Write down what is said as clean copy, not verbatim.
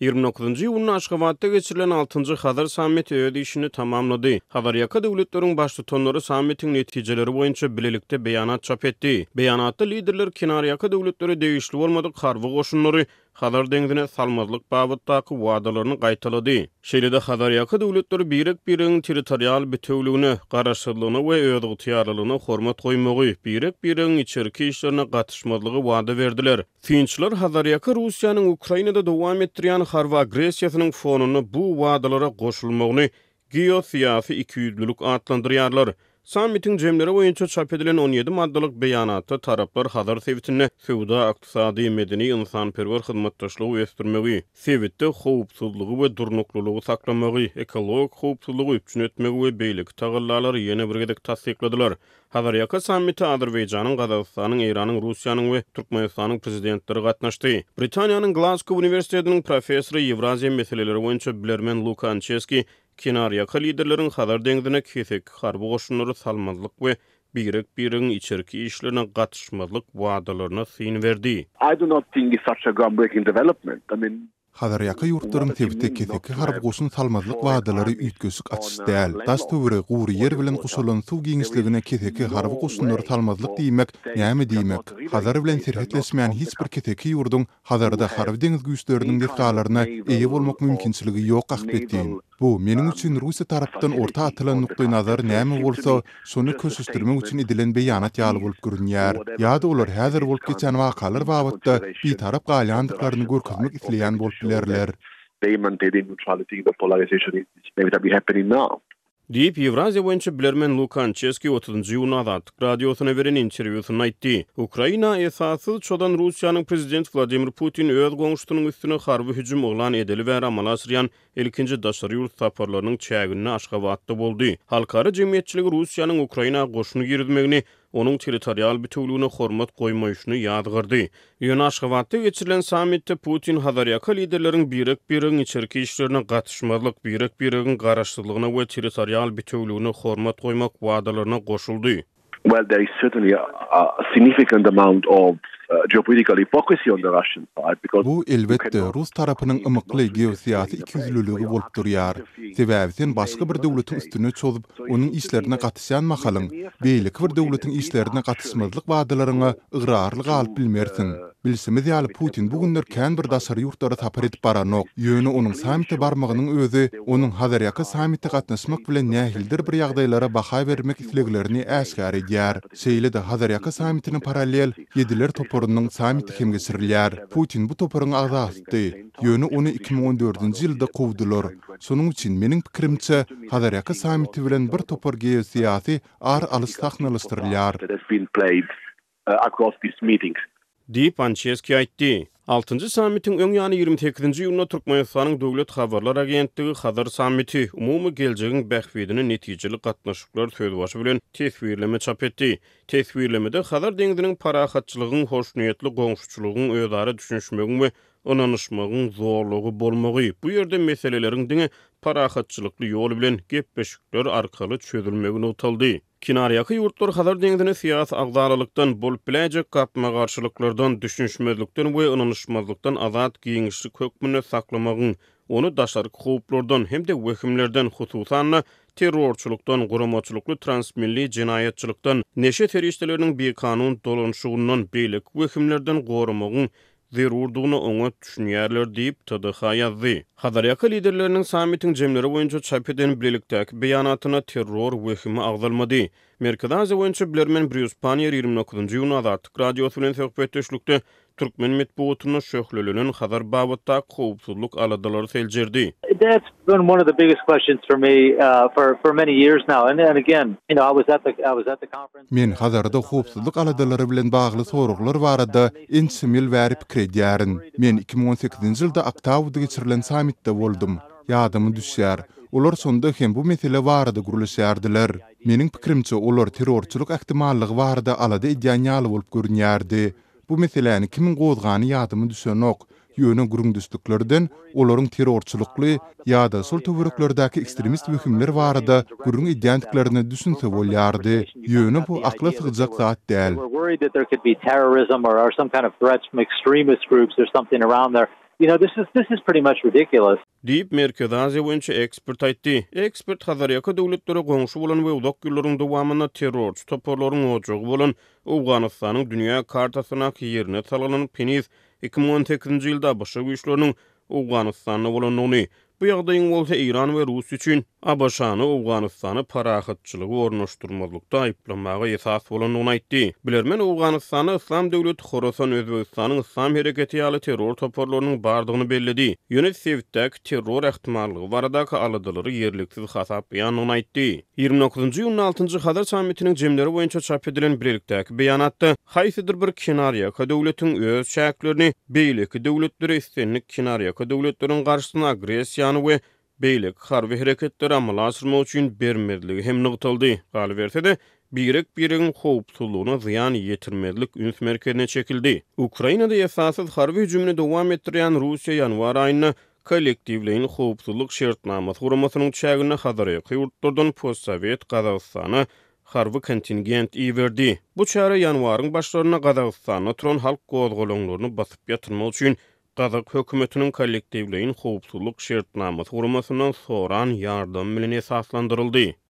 29-njy iýunda Aşgabatda geçirilen altynjy Hazar sammiti öz işini tamamlady. Hazarýaka döwletleriň Baştutanlary sammitiň netijeleri boýunça bilelikde beýanat çap etdi. Beýanatda liderler kenarýaka döwletlere degişli bolmadyk harby goşunlary Hazar deňzine salmazlyk babatdaky wadalaryny gaýtalady. Şeýle-de Hazarýaka döwletleri birek-biregiň territorial bitewüligine, garaşsyzlygyna we özygtyýarlylygyna hormat goýmagy, birek-biregiň içerki işlerine gatyşmazlygy wada berdiler. Synçylar Hazarýaka Russiýanyň Ukrainada dowam etdirýän harby agressiýasynyň fonunda bu wadalara goşulmagyny geosyýasy ikiýüzlülik atlandyrýarlar. Sammitiň jemleri boýunça çap edilen 17 maddalyk beýanatda taraplar Hazar sebitinde söwda-ykdysady, medeni-ynsanperwer hyzmatdaşlygy ösdürmegi, sebitde howpsuzlygy we durnuklylygy saklamagy, ekologik howpsuzlygy üpjün etmegi we beýleki tagallalary ýene bir gezek tassykladylar. Hazarýaka sammite Azerbaýjanyň, Gazagystanyň, Eýranyň, Russiýanyň we Türkmenistanyň Prezidentleri gatnaşdy. Britaniýanyň Glazgo uniwersitetiniň professory, Ýewraziýa meseleleri boýunça bilermen Luka Ançeski kenarýaka liderleriň Hazar deňzine keseki harby goşunlary salmazlyk we birek-biregiň içerki işlerine gatyşmazlyk wadalaryna syn berdi. I do not think it's such a groundbreaking development. I mean, Hazarýaka ýurtlaryň sebite keseki harby goşun salmazlyk wadalary üýtgeşik açyş däl. Daş-töweregi gury ýer bilen gurşalan suw giňişligine keseki harby goşunlary salmazlyk diýmek näme diýmek? Hazar bilen serhetleşmeýän hiç bir keseki ýurduň Hazarda harby-deňiz güýçleriniň desgalaryna eýe bolmak mümkinçiligi ýok ahbetin. Bu, meniň üçin Russiýa tarapdan orta atylan nukdaýnazar näme bolsa, şony köşeşdirmek üçin edilen beýanat ýaly bolup görünýär. Ýa-da olar häzir bolup geçýän wakalar babatda bitarap galýandyklaryny görkezmek isleýän bolup bilerler. Diýip, Ýewraziýa boýunça bilermen Luka Ançeski otuzynjy iýunda Azatlyk Radiosyna beren interwýusynda aýtdy. Ukraina esassyz çozan Russiýanyň prezidenti Wladimir Putin öz goňşusynyň üstüne harby hüjüm yglan edeli bäri amala aşyrýan ilkinji daşary ýurt saparlarynyň çäginde Aşgabatda boldy. Halkara jemgyýetçiligi Russiýanyň Ukraina goşun girizmegini onuň territorial bitewüligine hormat goýmaýşyny ýazgardy. Ýöne Aşgabatda geçirilen sammitde Putin Hazarýaka liderleriň birek-biregiň içerki işlerine gatyşmazlyk, birek-biregiň garaşsyzlygyna we territorial bitewüligine hormat goýmak wadalaryna goşuldy. Well, there is certainly a significant amount of geopolitical hypocrisy on the Russian side because Bu, elbetde, rus tarapynyň ymykly geosyýasy ikiýüzlüligi bolup durýar. Sebäbi sen başga bir döwletiň üstüne çozup, onuň işlerine gatyşýan mahalyň, beýleki bir döwletiň işlerine gatyşmazlyk wadalaryňa ygrarly galyp bilmersiň. Bilşimiz ýaly, Putin bu günler kän bir daşary ýurtlara sapar edip baranok. Ýöne onuň sammite barmagynyň özi onuň Hazarýaka sammite gatnaşmak bilen nähilidir bir ýagdaýlara baha bermek isleglerini äşgär edýär. Şeýle-de Hazarýaka sammitine parallel Ýediler toparynyň sammiti hem geçirilýär. Putin bu toparyň agzasydy, ýöne ony 2014-nji ýylda kowdular. Şonuň üçin, meniň pikirimçe, Hazarýaka sammiti bilen bir topar geosyýasy ar alyş sahnalaşdyrylýar. Diýip, Ançeski aýtdy. Altynjy sammitiň öň ýany 28-nji iýunda Türkmenistanyň Döwlet habarlar agentligi Hazar sammiti, umumy geljegiň bähbidine netijeli gatnaşyklar sözbaşy bilen teswirleme çap etdi. Teswirlemede Hazar deňziniň parahatçylygyň, hoşniýetli goňşuçylygyň, özara düşünişmegiň we ynanyşmagyň zolagy bolmagy, bu ýerde meseleleriň diňe parahatçylykly ýol bilen, gepleşikler arkaly çözülmegi nygtaldy. Kenarýaka ýurtlar Hazar deňzini syýasy agzalalykdan, bolup biläýjek gapma-garşylyklardan, düşünişmezlikden we ynanyşmazlykdan azat giňişlik hökmünde saklamagyň, ony daşarky howplardan hem-de wehimlerden, hususan-da, terrorçylykdan, guramaçylykly transmilli jenaýatçylykdan, neşe serişdeleriniň bikanun dolanyşygyndan, beýleki wehimlerden goramagyň zerurdygyna oňat düşünýärler diýip, TDH ýazdy. Hazarýaka liderleriniň sammitiň jemleri boýunça çap eden bilelikdäki beýanatynda terror wehimi agzalmady. Merkezi Aziýa boýunça bilermen Brýus Panniýer 29-njy iýunda Azatlyk Radiosy bilen söhbetdeşlikde türkmen metbugatynda şöhlelenen Hazar babatdaky howpsuzlyk aladalary seljerdi. That's been one of the biggest questions for me for for many years now and and again you know I was at the I was at the conference. Men Hazarda howpsuzlyk aladalary bilen bagly soraglar barada ençeme ýyl bäri pikir edýärin. Men 2018-nji ýylda Aktauda geçirilen sammitde boldum. Ýadyma düşýär, olar şonda hem bu mesele barada gürleşýärdiler. Meniň pikirimçe, olar terrorçylyk ähtimallygy barada alada edýän ýaly bolup görünýärdi. Bu meseläni kimiň gozgany ýadyma düşenok, ýöne gürrüňdeşliklerden olaryň terrorçylykly ýa-da şol töwereklerdäki ekstremist wehimler barada gürrüň edýändiklerine düşünse bolýardy. Ýöne bu akla sygjak zat däl. You know, this is this is pretty much ridiculous. Diýip, Merkezi Aziýa boýunça ekspert aýtdy. Ekspert Hazarýaka döwletlere goňşy bolan we uzak ýyllaryň dowamynda terrorçy toparlaryň ojagy bolan Owganystanyň dünýä kartasyndaky ýerine salgylanyp, heniz 2018-nji ýylda abş güýçleriniň Owganystanda bolandygyny, bu ýagdaýyň bolsa Eýran we Russiýa üçin ABŞ-ny Owganystana parahatçylygy ornaşdyrmazlykda aýyplamaga esas bolandygyny aýtdy. Bilermen Owganystanda Yslam döwleti Horasan, Özbegistanyň Yslam hereketi ýaly terror toparlarynyň bardygyny belledi. Ýöne sebitdäki terror ähtimallygy baradaky aladalary ýerliksiz hasaplaýandygyny aýtdy. 29 iýunda altynjy Hazar sammitiniň jemleri boýunça çap edilen bilelikdäki beýanatda haýsydyr bir kenarýaka döwletiň öz çäklerini beýleki döwletlere islendik kenarýaka döwletleriň garşysyna agressiýany we beýleki harby hereketleri amala aşyrmak üçin bermezligi hem nygtaldy. Galyberse-de, birek-biregiň howpsuzlygyna zyýan ýetirmezlik üns merkezine çekildi. Ukrainada esassyz harby hüjümini dowam etdirýän Russiýa ýanwar aýynda Kollektiwleýin howpsuzlyk şertnamasy guramasynyň çäginde Hazarýaka ýurtlardan postsowet Gazagystana harby kontingent iberdi. Bu çäre ýanwaryň başlarynda Gazagystanda turan halk gozgalaňlaryny basyp ýatyrmak üçin gazak hökümetiniň Kollektiwleýin howpsuzlyk şertnamasy guramasyndan soran ýardamy bilen esaslandyryldy.